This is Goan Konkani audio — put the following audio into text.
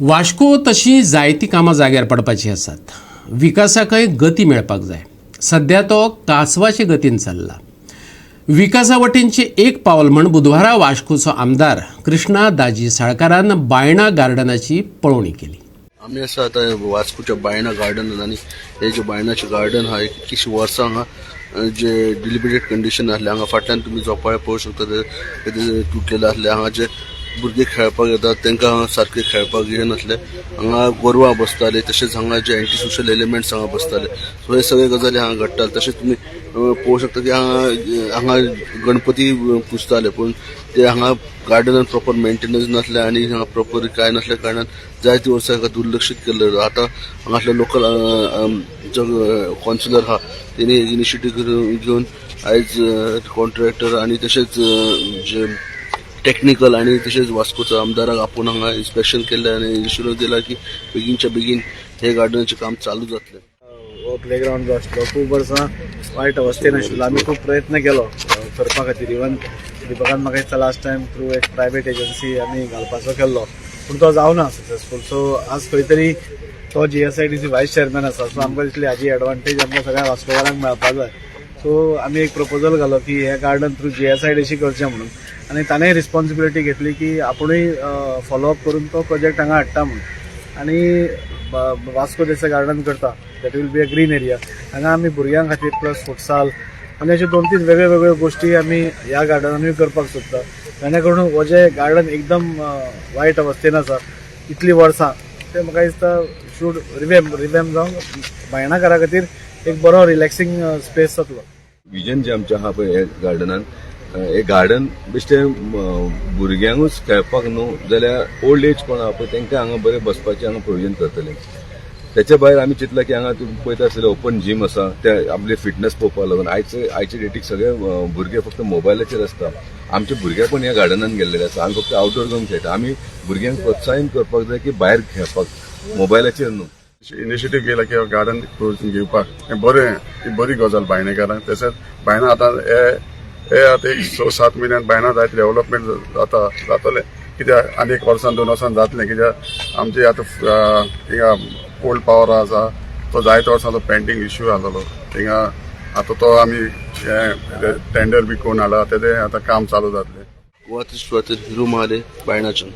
वास्को तशी जायतीं कामां जाग्यार पडपाचीं आसात. विकासाकय गती मेळपाक जाय. सध्या तो कांसवाचे गतीन चल्ला. विकासा वटेनचें एक पावल म्हण बुधवारा वास्कोचो आमदार कृष्णा दाजी साळकारान बायणा गार्डनाची पळोवणी केली. आमी आसा आतां वास्कोच्या बायणा गार्डनान आनी हे जे बायणाचें गार्डन आहा, एक कितलीशीं वर्सां हांगा जे डिलिबिरेट कंडिशन आसलें. हांगा फाटल्यान तुमी झोपाळे पळोवंक शकता, ते तुटलेले आसले. हांगा जे भुरगे खेळपाक येतात, तांकां हांगा सारके खेळपाक हे नासले. हांगा गोरवां बसताले, तशेंच हांगा जे एंटी सोशल एलिमेंट्स हांगा बसताले. सो हे सगळे गजाली हांगा घडटाले. तशेंच तुमी पळोवंक शकता की हांगा हांगा गणपती पुजताले, पूण ते हांगा गार्डनान प्रॉपर मेंटेनन्स नासले आनी हांगा प्रॉपर कांय नासल्या कारणान जायती वर्सां हाका दुर्लक्षीत केल्लें. आतां हांगासले लोकल जो कौन्सिलर आहा, तेणी इनिशिएटीव घेवन आयज कॉन्ट्रॅक्टर आनी तशेंच जे टेक्निकल आनी तशेंच वास्कोचो आमदाराक आपोवन हांगा इन्स्पेक्शन केल्लें आनी एश्युरन्स दिला की बेगीनच्या बेगीन हे गार्डनाचें काम चालू जातलें. हो प्लेग्रावंड जो आसलो, खूब वर्सां वायट अवस्थेन आशिल्लो. आमी खूब प्रयत्न केलो करपा खातीर. इवन दिपकान म्हाका दिसता लास्ट टायम थ्रू एक प्रायवेट एजन्सी आमी घालपाचो केल्लो, पूण तो जावना सक्सेसफूल. सो आज खंय तरी तो जीएसआयडीसी वायस चेअरमॅन आसा, सो आमकां दिसली हाजी एडवांटेज आमकां सगळ्या वास्कोकारांक मेळपा जाय. सो आमी एक प्रपोजल घालो की हे गार्डन थ्रू जीएसआयडीसी करचें म्हणून आनी ताणें रिस्पॉन्सिबिलिटी घेतली की आपुणूय फॉलोअप करून तो प्रोजेक्ट हांगा हाडटा म्हणून. आनी वास्को जशें गार्डन करता, that will be a green area. हांगा आमी भुरग्यां खातीर प्लस फुटसाल आनी अश्यो दोन तीन वेगळ्यो वेगळ्यो गोश्टी आमी ह्या गार्डनानूय करपाक सोदता, जेणे करून हो जे गार्डन एकदम वायट अवस्थेन आसा इतलीं वर्सां, तें म्हाका दिसता should revamp जावन बायणाकारा खातीर एक बरो रिलॅक्सिंग स्पेस जातलो. विजन जे आमचें आहा पळय, हे गार्डनान, हे गार्डन बेश्टें भुरग्यांकूच खेळपाक न्हू, जाल्यार ओल्ड एज कोण आहा पळय, तांकां हांगा बरें बसपाचें हांगा प्रोविजन करतले. त्याच्या भायर आमी चिंतलां की हांगा तुमी पळयता आसतले, ओपन जीम आसा, ते आपले फिटनेस पळोवपाक लागून. आयचे डेटीक सगळे भुरगे फक्त मोबायलाचेर आसता. आमचे भुरगे पण ह्या गार्डनान गेल्लेले आसा. आमी फक्त आउटडोर गेम खेळटा. आमी भुरग्यांक प्रोत्साहन करपाक जाय की भायर खेळपाक, मोबायलाचेर न्हू. इनिशिएटीव घेयला की गार्डन करून घेवपाक, हें बरें, ही बरी गजाल बायणेकारांक. तशेंच बायणा आतां हे हे आतां एक 6-7 म्हयन्यान बायणा जायते डेव्हलपमेंट जाता जातलें. कित्याक आनी एक वर्सान 2 वर्सान जातलें, कित्याक आमचे आतां हिंगा ओल्ड पावर आसा, तो जायते वर्सांचो पेंडींग इश्यू आसलेलो हिंगा. आतां तो आमी हें टेंडर बी करून हाडला, तेजें आतां काम चालू जातलें. गोवा त्रिश्वातीर हिरू महाले, बायणाच्यान.